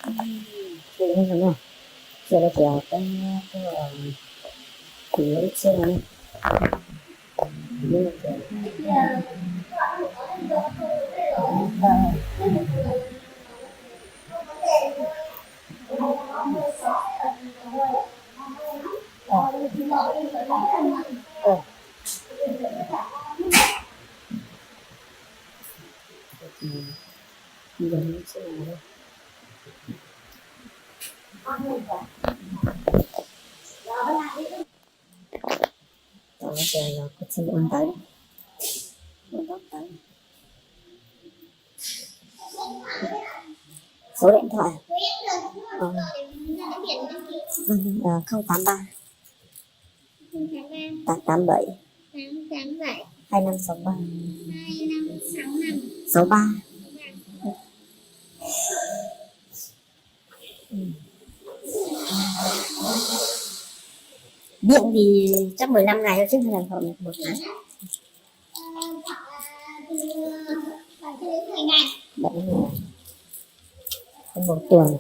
Cia li no, cia li tias peb tuaj kuv lub tsiab no. Kuv tsis ua ntawv, ua ntawv. Số điện thoại không tám ba, tám tám bảy, hai năm sáu ba, sáu ba. Điện thì chắc mười lăm ngày thôi chứ không phải là một tháng. Bảy ngày. Một tuần.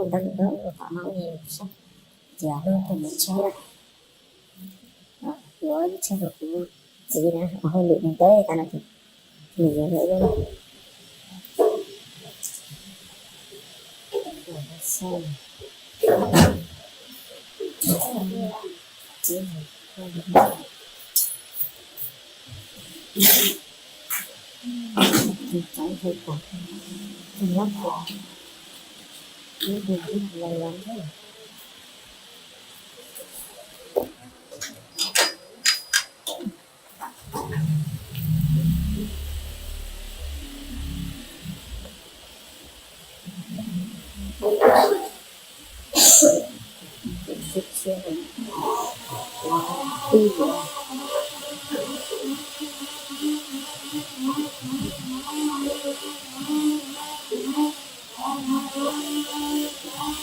Ntawm no ua kom no ua sab, ces hlub tus niam tshiab, yuav tshiab rau kuv txiv na, ua hauj lwm ntev tas no ces nws yuav lawm.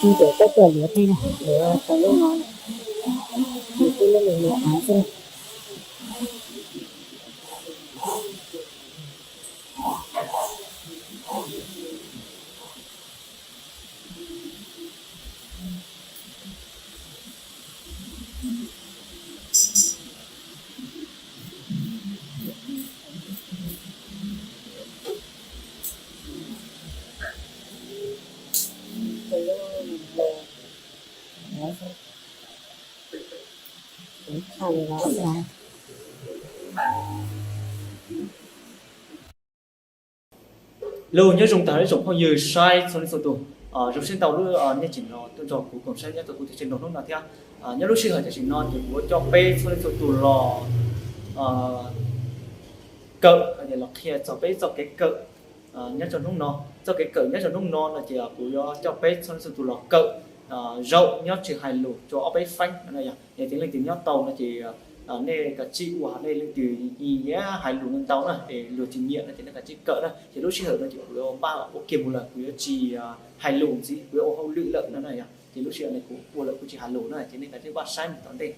Ib ntsis koj tuaj liav tej na, liav tau lub no, liav tej lub me me av xwb. Lus nyob zoo tag ib tsoom phooj ywg saib txhua leej txhua tus, zoo siab ntau lub nej tseem los tuaj nrog kuv koom saib nyob rau kuv tus channel hnub no thiab. Nyob lub sij hawm tam sim no ces kuv yuav coj peb txhua leej txhua tus los kawm, los qhia txog peb txoj kev kawm nyob rau hnub no. Txoj kev kawm nyob rau hnub no no ces kuv yuav coj peb txhua leej txhua tus los kawm zaum nyob tsis hais lus rau ob peb feeb no yog. Yog tias leej twg nyob tau no ces nej kav tsij ua, nej leej twg nyiam hais lus ntau na es luag tsis nyiam no ces nej kav tsij kawm na. Ces lub sij hawm no ces kuv yuav npaj ua kiag mus lawm, kuv yuav tsis hais lus ntxiv, kuv yuav ua hauj lwm lawm no na yog. Ces lub sij hawm no kuv ua lawm kuv tsis hais lus na ces nej kav tsij npaj saib mus tom ntej.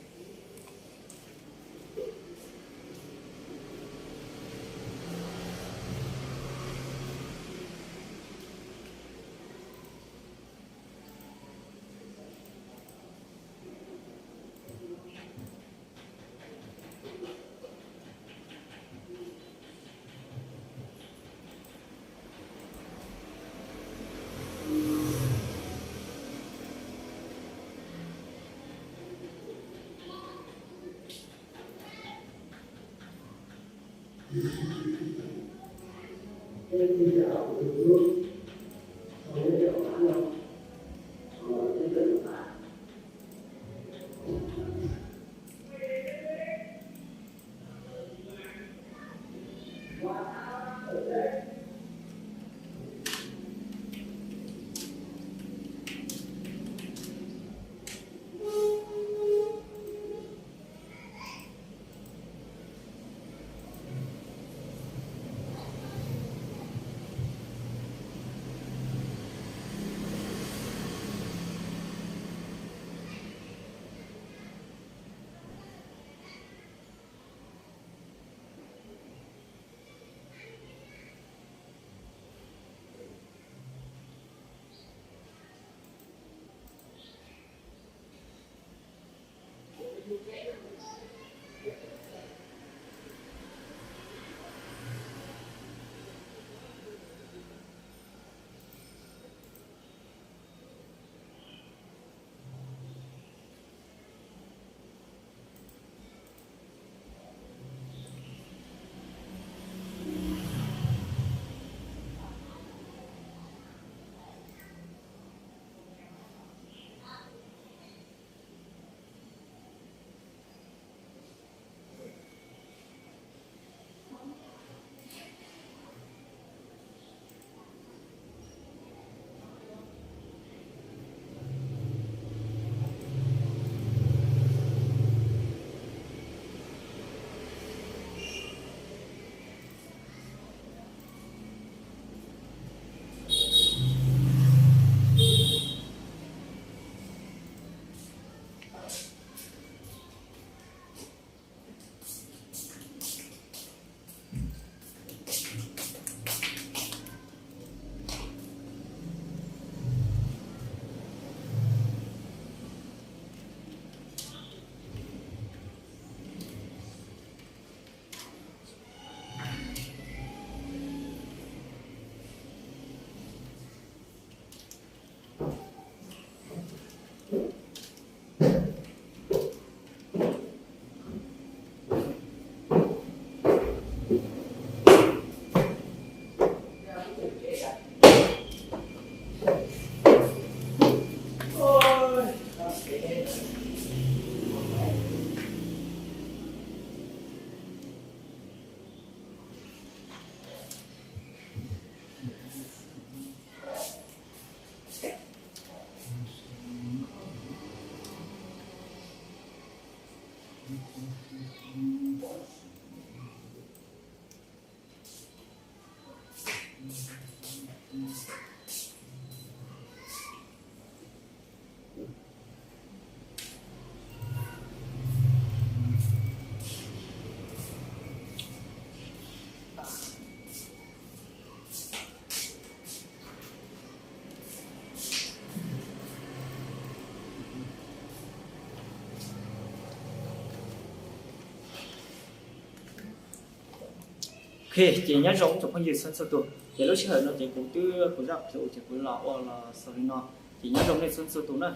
Ces nyob zoo ib tsoom phooj ywg txhua txhua tus, ces lub sij hawm no ces kuv twb kuv zaj qhia ces kuv los ua los xaus li no, ces nyob zoo nej txhua txhua tus na.